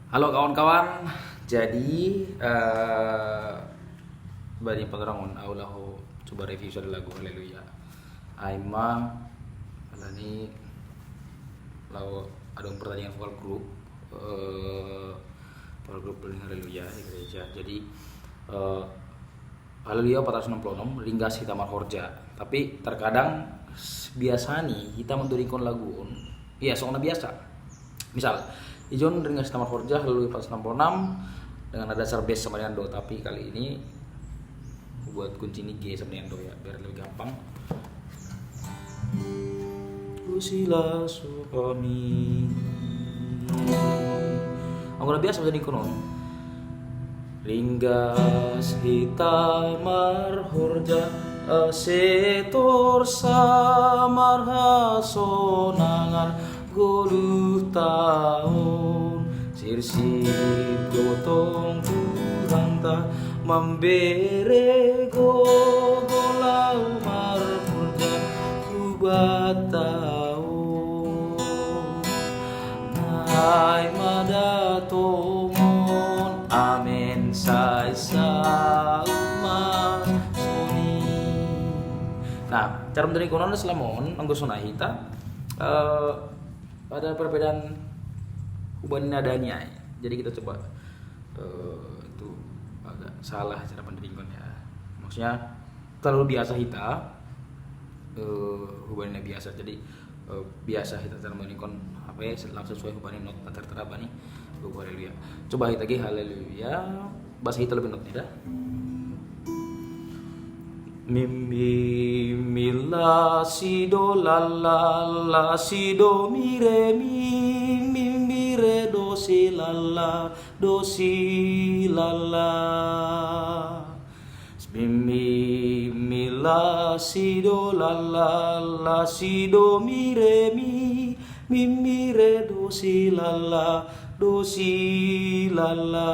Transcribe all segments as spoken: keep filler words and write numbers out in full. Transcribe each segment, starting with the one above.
Halo kawan-kawan, jadi eh bani pantarangon, au laho coba review sada lagu, Haleluya. Ai ma alani laho adong pertandingan vokal grup, eh vokal grup paling Haleluya di gereja. Jadi eh Haleluya empat ratus enam puluh enam, ringgas hita marhorja. Tapi terkadang s- biasa nih kita menduringkon lagu on. Iya, song na biasa. Misal, ijon ringgas hita marhorja, Haleluya empat ratus enam puluh enam, dengan nada dasar bass sama dengan do. Tapi kali ini buat kunci ini G sama dengan do ya, biar lebih gampang. Kusila so kami. Aku na biasa menduringkon on. Ringgas hita marhorja, ase torsa marhasonangan goluh taon. Sirsir gotong Tuhanta mambere gogo laho marhorja ubat taon. Nai ma da tongon, amen, sai saut ma soning. Nah, cara menduringkon on selama on, anggo sonai hita, eh, ada perbedaan hubani nadanya. Jadi kita coba, eh, itu agak salah cara menduringkon ya. Maksudnya terlalu biasa hita, eh, hubani na biasa. Jadi eh, biasa hita cara menduringkon apa ya, langsung sesuai hubani not na tertera bani buku Haleluya. Coba hita agi Haleluya, bahasa hita lebih not nih dah. Mi mi mi la si do la la, la si do mi re mi, mi mi re do si la la, do si la la. Mi mi mi la si do la la, la si do mi re mi, mi mi re do si la la, do si la la.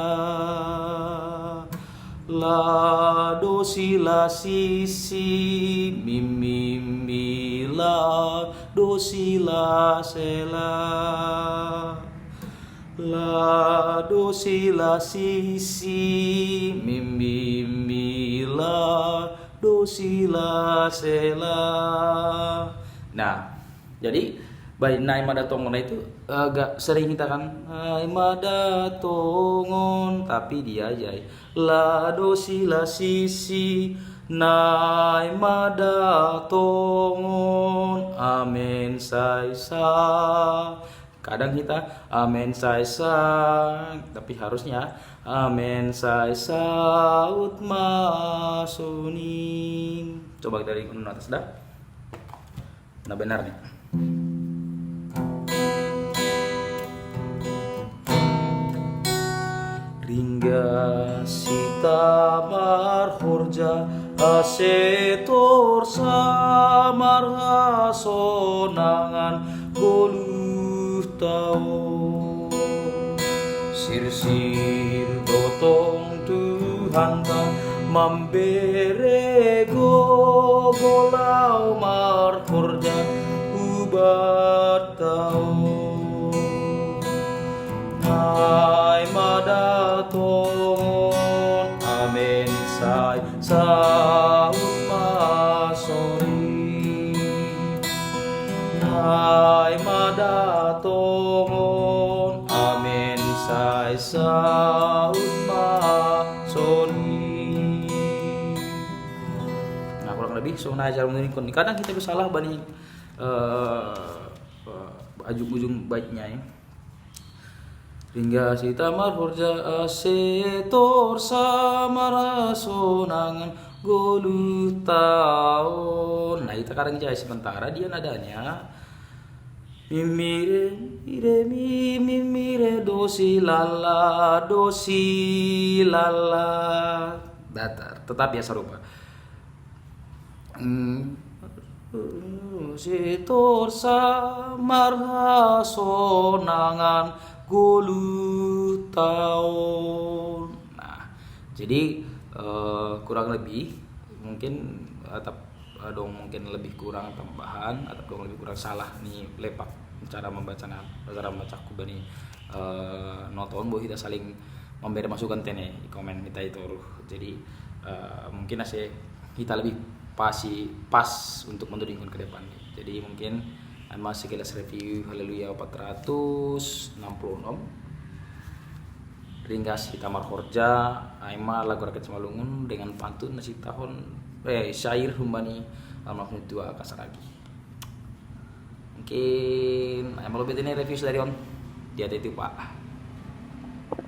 La do si la si si, mi mi mi la, do si la se la. La do si la si si, mi mi mi la, do si la se la. Nah, jadi baik, nai ma da tongon itu agak sering kita kan, nai ma da tongon, tapi dia aja la do si la si si, nai ma da tongon, amen sai sa. Kadang kita amen sai sa, tapi harusnya amen sai saut ma soning. Coba kita dari gunung atas dah. Nah, benar nih. Ringgas hita marhorja, ase torsa marhasonangan goluh taon. Sirsir gotong Tuhanta mambere gogo laho marhorja ubat taon. Nai ma da tongon, amen sai saut ma soning. Nai ma da tongon, amen sai saut ma soning. Nah, kurang lebih sonai cara menduringkon. Kadang kita bisa salah bani eh eh, ujung-ujung baitnya ya. Ringgas hita marhorja, ase torsa marhasonangan goluh taon. Nah, kita kadang jahit sementara dia nadanya mi mi re mi re mi, mi mi re do si la la, do si la la. Datar, tetap ya serupa. Hmm. Si torsa marhasonangan goluh taon. Nah, jadi eh, kurang lebih mungkin atap adong mungkin lebih kurang tambahan atap adong lebih kurang salah ni lepak cara membaca na cara membaca kubani eh, nonton, bahwa kita saling memberi masukan tene, komen kita itu. Jadi eh, mungkin ase kita lebih pasi pas untuk menudingkan ke depan. Jadi mungkin ama sekilas review Haleluya empat ratus enam puluh enam. Ringgas kita marhorja, aima lagu rakyat Simalungun dengan pantun nasi tahun eh syair humbani almarhum tua kasaragi. Mungkin aima lo betene review dari on. Dia itu Pak.